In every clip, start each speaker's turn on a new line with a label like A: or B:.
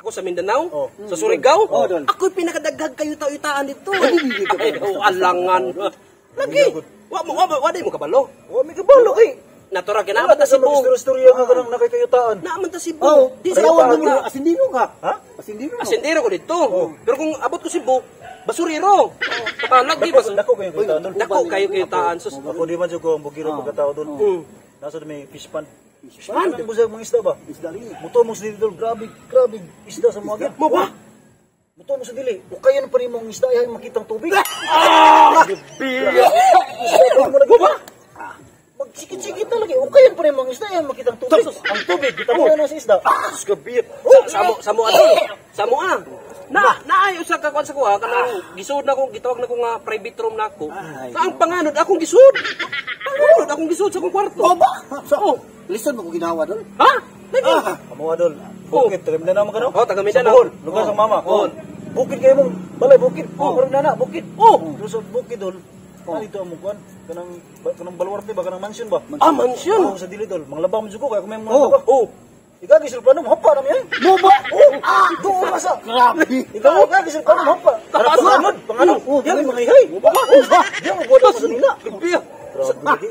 A: Ako sa Mindanao,
B: Oh.
A: sa Surigao.
C: Oh, dol.
A: Ako'y pinakadaghag kayo tao-itaan dito.
C: Ay, di ka
A: Ay,
C: basta-
A: oh, alangan. Lagi. Wa mo wa wa di mo kabalo.
B: Wa mi kabalo kay.
A: Natural kay
B: Wala
A: naaman
B: ta
A: ta
B: sa
A: Cebu.
B: mag-istorya nga kanang nakikayutaan.
A: Naaman ta Cebu.
C: Oh,
A: Di sa
C: tawag mo,
A: ka.
C: asindino ka.
B: Ha?
C: Asindino.
A: Asindero ko dito. Pero kung abot ko Cebu, basurero. Ah, lagi
B: Dako,
A: bas.
B: dako kayo kayutaan dol.
A: Dako kayo kayutaan sus.
B: Ako di man jud ko ang bugiro pagkatao dol. Nasa may fish pond.
C: Fish
B: pond? Ano busag mga isda ba?
C: Isda rin.
B: Muto mo sa dili dol, grabe, grabe isda sa mga
A: Mo ba?
B: Muto mo sa dili. Ukayan pa rin mong isda ay makitang tubig. Ah! Isda pa mo ba? Magsikit-sikit na lagi. Ukayan pa rin mong isda ay makitang tubig. Ang tubig, gitapuan na sa isda.
A: Sus gabit. Sa mo adol. Sa mo ah. Na naay usa ka kwan sa kuha kanang gisud na ko, gitawag na ko nga private room na ako.
C: Ay.
A: Sa ang panganod akong gisud. Panganod akong gisud sa akong kwarto.
C: Oh, ba? So, oh, listen mo ko ginawa dol.
A: Ha? Lagi.
C: Ah.
B: Amo adol. Bukid, taga Mindanao man ka no?
A: Oh, taga Mindanao.
B: Sa Bohol, lugar sa mama.
A: Oh.
B: Bukid kayo mong balay bukid. Oh, parang nana bukid.
A: Oh.
B: Pero sa bukid dol, oh. Dito ang kuan kanang kanang baluarte ba, kanang mansion ba?
A: Ah, mansion.
B: Oh, sa dili dol, manglabang mo jud ko kay kung may mga
C: Oh.
B: laba.
A: Oh.
B: Igagi sa plano mo hapa na mi ay.
C: Mo ba?
B: Oh, ah, doon ka sa.
C: Grabe.
B: Ikaw igagi sa plano mo hapa.
A: Taas na.
B: Panganod, panganod.
C: Oh,
B: Diyan mga ihay. Oh, diyan mo buhat sa nila.
A: Grabe.
B: Grabe lagi.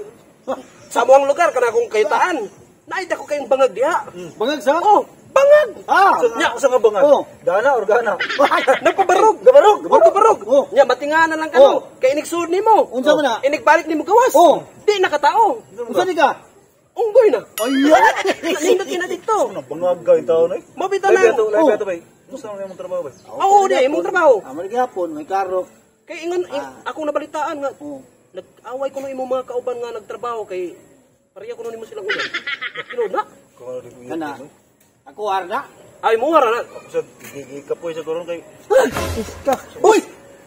A: Sa mo ang lugar kana akong kayutaan. Naay ko kayong bangag diha.
C: Bangag sa?
A: Oh, bangag.
C: Ah.
B: Nya, usa ka bangag.
C: Oh.
B: Dana or gana?
A: Nagpabarog.
B: Gabarog.
A: Oh, gabarog.
C: Oh.
A: Nya matingana lang kano.
C: Oh.
A: Kay inigsud nimo.
C: Unsa man na?
A: Inigbalik nimo gawas.
C: Oh.
A: Di nakatao.
C: Unsa ni ka?
A: Unggoy na.
C: Ayan.
A: Nindot na dito.
B: Ano bangag kay tao na.
A: Mabita
B: Lay
A: na.
B: beto, lay
C: Oh.
B: beto bay. Musta man imong trabaho bay?
A: Oo, di imong trabaho.
C: Amo ni gihapon, may karo.
A: Kay ingon akong nabalitaan nga
C: Oh.
A: nag-away ko no imong mga kauban nga nagtrabaho kay pareha ko no nimo silang ulan. Tinuod na.
B: Kung ano di ko
C: Kana. Ako arna.
A: Ay mo ra na.
B: Sa gikapoy sa koron kay
C: Iska. Uy!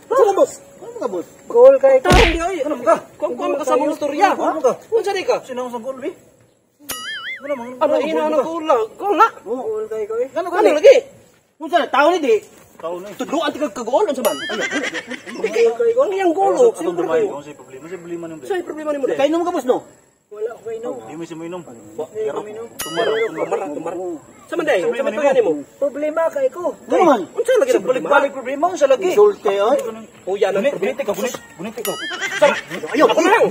C: Ano boss? Ano ka boss?
D: Goal kay
A: Taong di ay. Ano ka? Kung kuan makasama mo istorya.
B: Ano ka?
A: Unsa di ka?
B: Sino ang sa goal bi? Ano man?
A: Ano ina ano goal la? Goal na.
D: Goal kay ko eh.
C: Ano
A: Ano lagi?
C: Unsa na tao ni di?
B: Tao na.
A: Tudloan ti kag kagool unsa man? Di kay ang iyang goal oh.
B: Atong
A: Siyempre
B: dumay,
A: kayo.
B: kung sa problema, sa problema nimo.
A: Sa problema nimo di.
C: Kainom ka boss no?
D: Wala ko inom.
B: Di mo siya mainom.
D: Hindi ko minom.
B: Tumara, tumara.
A: Tumara, tumara. Sa man day, unsa man to nimo?
D: Problema kay ko.
C: Ano man?
A: Unsa lagi na problema?
B: Balik-balik problema unsa lagi.
C: Insulte oy.
A: Kuya nang
B: Gunit, gunit ka, gunit, gunit ka.
A: Ayo, ako na lang.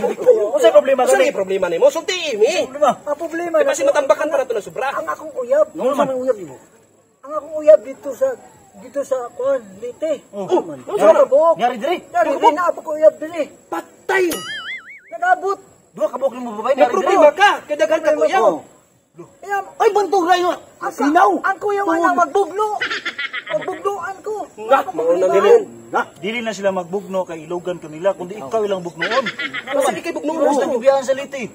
B: Unsa problema
A: Unsa
B: gani?
A: lagi problema nimo? Sulti mi.
B: Problema.
D: Ang problema
A: Kasi matambakan pa nato na sobra.
D: Ang akong uyab.
B: Ano man?
C: Ang uyab nimo.
D: Ang akong uyab dito sa kuan, Leyte.
B: Oh,
A: Unsa man?
D: Buok.
B: Nyari diri.
D: Dari diri na ako uyab diri.
A: Patay.
D: Nagabot.
B: Duha ka buok nimo babae
A: May
B: nyari diri.
A: problema ka. Kay daghan ka kuya.
C: Oh.
D: Kaya
C: Ay bantog rayo.
D: ang
C: Sinaw.
D: Ang kuya wala magbugno. Magbugnoan ko.
A: Na, mao na ginin.
C: Na.
B: Dili na sila magbugno kay ilogan kanila kundi ikaw ilang bugnoon.
A: Basta di kay bugnoon.
B: Basta gibiyaan sa Leyte.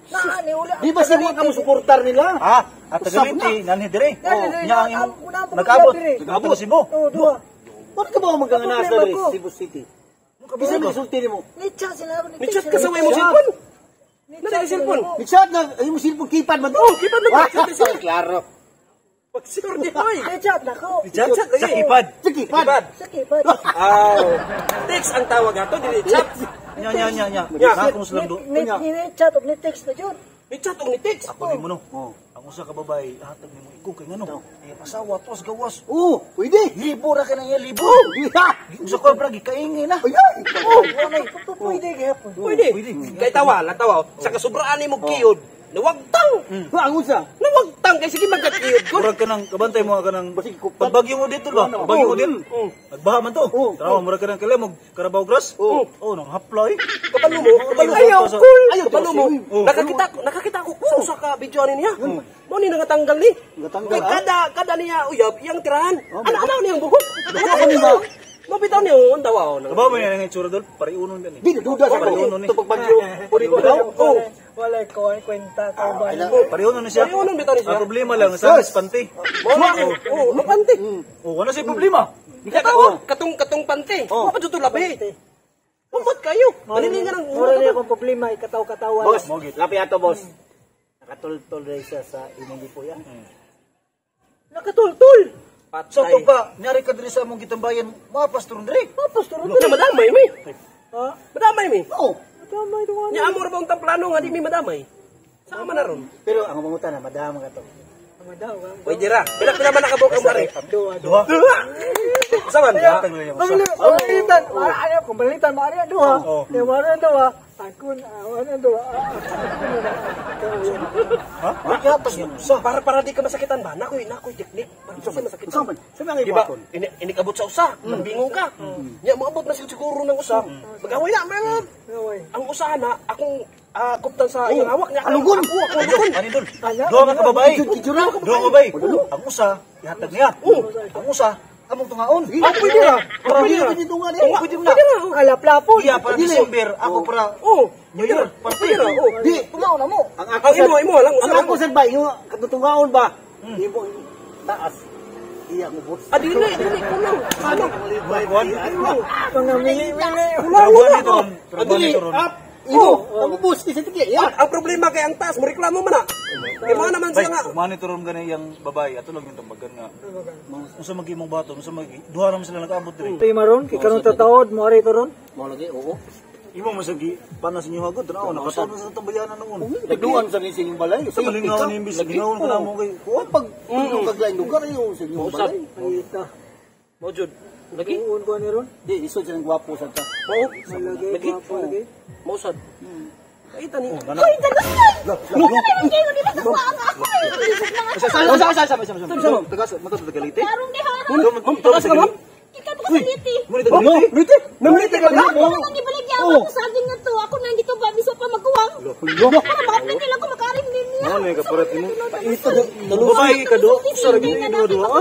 D: Naa ni uli.
C: Di ba sila ka mo suportar nila?
B: Ha? At taga
C: Usap
B: Leyte, nanhi diri.
D: Nanhi diri,
B: Nya ang imong
D: una po
B: nag-abot.
D: diri.
B: Nag-abot Cebu.
D: Oh, duha.
C: Bakit ka ba magkanganas
D: Problema
C: diri
D: ko.
C: Cebu City? Bisa mo insulti nimo.
D: Ni-chat sila ako.
A: Ni chat ka sa imong cellphone. Nasa cellphone.
C: Mixat na ay mo cellphone keypad man to.
A: Oh, keypad man to.
C: Klaro.
A: Pag-sure di oy.
D: Ni-chat na ko.
B: Chat
A: Chat
B: sa
A: lagi.
B: keypad.
C: Sa keypad.
A: Keypad.
D: Sa keypad.
A: Aw. Text ang tawag ato dili chat.
B: Nya nya nya nya.
A: Nya.
B: Na akong silang do.
D: Ni-chat o ni-text na yun.
A: Ni chat og ni text.
B: Ako di mo no.
C: Oh.
B: Ang usa ka babae, hatag nimo ikaw kay ngano? Eh asawa tos gawas.
C: Oo, pwede.
B: Libo ra kay nang iya libo.
C: Yeah.
B: Usa ka bra gikaingi na.
C: Ay, ay.
A: Oh,
D: Pwede gihapon.
A: pwede.
B: Pwede.
A: Kay tawa, lang tawa. Sa kasubraan nimo kiyod, nawagtang.
C: Ang unsa?
A: Nawagtang kay sige magkakiyod ko.
B: Murag ka nang kabantay mo ka nang
C: Basig kupad.
B: pagbagyo mo dito ba? Pagbagyo mo dito. Nagbaha man to.
C: Oo.
B: Tanawa murag ka nang kalimog Carabao grass.
A: Oo.
B: Oh, nang haploy.
A: Kabalo mo, kabalo mo.
B: Ayaw,
A: cool.
C: Ayaw,
A: Kabalo mo.
B: Oh.
A: Nakakita ko sa usa ka video ani niya. Mo ni nangatanggal ni.
C: Nangatanggal,
A: Kay
C: ah?
A: kada niya uyab iyang tirahan. Ana ana niyang buhok.
C: Ano ni ba?
A: Mabitaw niyo ang tawa oh.
B: Kabaw mo yan ang itsura dol, pariunon yan eh.
C: Di duda sa
B: Pariunon ni.
C: ko. Pagbagyo. Pwede ko daw.
A: Oh.
D: Wala ko ang kwenta ka ba.
B: Pariunon ni siya.
A: Pariunon bitaw ni siya.
B: Ang problema lang sa pante.
A: Mo na oh, mapante.
B: Oh, wala siya problema.
A: Katawa, katong katong pante. Wa pa jud to labi. Pumot kayo. Panilingan ang
D: Mura niya akong problema, ikataw-katawa.
C: Boss,
B: Mogit.
C: lapi ato boss. Nakatultol rin siya sa imong gipuyan.
D: Nakatultul.
B: Sa
A: Patay.
B: to pa, nyari ka diri sa among gitambayan, mapastor diri.
D: Mapastor
A: Na madamay mi.
D: Ha?
A: Madamay mi.
C: Oo.
D: Madamay ito nga.
A: Nya amo ra ba ang plano nga di mi madamay? Sa man na ron?
C: Pero ang pangutan na madama ka to.
A: Pwede ra. Pila man nakabuok ang mare?
D: Duha.
B: Duha.
A: Sa man duha.
D: Pamalitan, ano, kung pamalitan, maari ang duha. Kaya maari ang duha, akon, maari ang duha, akon na.
B: Ha? Ihatag yung usa.
A: Para di ka masakitan ba? Nakoy teknik. Para di ka masakitan.
C: Unsa man? Sa mga
A: Diba,
C: ibuhaton.
A: inikabot sa usa, nabingon ka. Nya moabot na siguro ng usa. Mag-away na, man.
D: Away.
A: Ang usa na akong kuptan sa iyang hawak niya.
C: Alugon.
A: Ako, ako, alugon.
B: Ani dol? Duha ka kababae. Duha ka babae. Ang usa ihatag niya. Ang usa among tungaon.
A: Ah, pwede ra.
B: Para
A: Pwede ra.
C: Pwede tunga niya.
B: Pwede na.
D: Alaplapon.
B: Iya para December, ako para
A: Oh,
B: New Year.
A: pwede ra. Oh.
C: Di,
B: tungaon na mo.
C: Ang ako
A: Ang imo, imo lang usa.
C: Ang ako sad ba yung katutungaon ba? Imo taas. Iya mo boss.
A: Ah, dili, dili kulang. Ano?
B: Kuan.
D: Mga mili-mili.
A: Kulang
B: Trabuhan
A: wala.
B: nito ron. Trabuhan nito ron.
C: Up. Imo, ang ubos ni sa tigi. Ya.
A: Ang problema kay ang taas, mo reklamo man na. Kay mga naman
B: Bay,
A: siya nga.
B: kumani to ron gani yang babae ato lang yung tambagan nga. Unsa magi imong bato, unsa magi duha ra man sila nag-abot diri.
D: Ito yung maron, kay karon tataod, mo ari ito ron.
C: Mao lagi, oo.
B: Imo man sa gi panas inyo hagod tanaw nakatuon sa tambayanan noon.
C: Nagduan sa ni sa inyong balay.
B: Sa malingaw ni imbis ginawon ka namo kay
C: Kuan pag paglain lugar ayo sa inyong balay.
D: Ay, ita.
A: Mo jud. Lagi.
D: Uun ko ni ron.
C: Di isod sa gwapo sa ta.
A: Mao.
D: Malagi,
A: Lagi.
D: gwapo lagi.
A: Mo sad. Ay tani.
E: Hoy, dalusoy! Ano ba kayo? Di ba kakuha ang ako eh?
B: Sa sa sa sa. Tagas mata sa Tagalite.
E: Karong di ha.
A: Ma'am, tagas ka ma'am?
E: Kita ko sa liti.
B: Mo ni Tagalite.
A: Lite. Namlite ka na.
E: Ako nang gibaligya ako sa saging na to. Ako nang dito ba bisa pa magkuwang. Para makapit lang ko makarim din niya.
B: Mao ni kaparat nimo. Babae ka do. Sa lagi ni duha duha.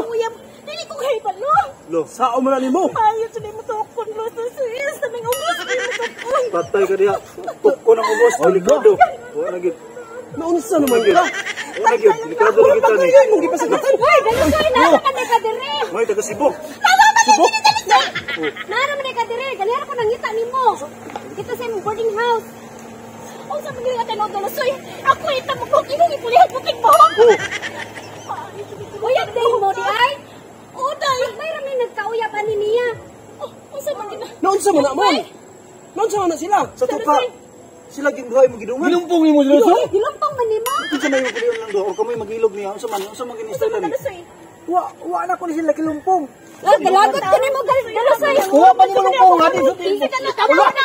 E: Dili ko kay palo.
B: Lo,
A: Sao man na nimo?
E: Ayot sa nimo tukon lo sa sis sa mga ubos sa nimo tukon.
B: patay ka diha. Tukko ng ubos delikado. Wa na gid.
A: Naunsa naman ka?
B: Wa na gid. Delikado na kita ni.
A: Pagkayan mong gipasakitan.
E: Hoy, dalusoy na man ni ka dire.
B: May taga Cebu.
E: Subok. Nara man ni ka dire. Galera ko nangita nimo. Kita sa imong boarding house. Unsa man gyud atay dalusoy? Ako ita mo kog imong ipulihan puting buhok. Uyab day mo di ay. Uday, may rami nagkauyab ani niya. Oh, unsa man gyud?
A: Naunsa man na ma'am? Naunsa man na sila?
B: Sa tupa. Sila ging duha imong gidungan.
C: Gilumpong nimo sila so.
E: Gilumpong man nimo.
B: Unsa may mapulion lang duha or kamoy magilog niya. Unsa man gini
E: Unsa
B: style
E: man
B: ni.
E: dalusoy?
D: Wa na ko ni sila kilumpong.
E: Ah, galagot ko nimo dalusoy.
C: Kuha pa nimo lumpong, hati sa
E: Kita na tama na.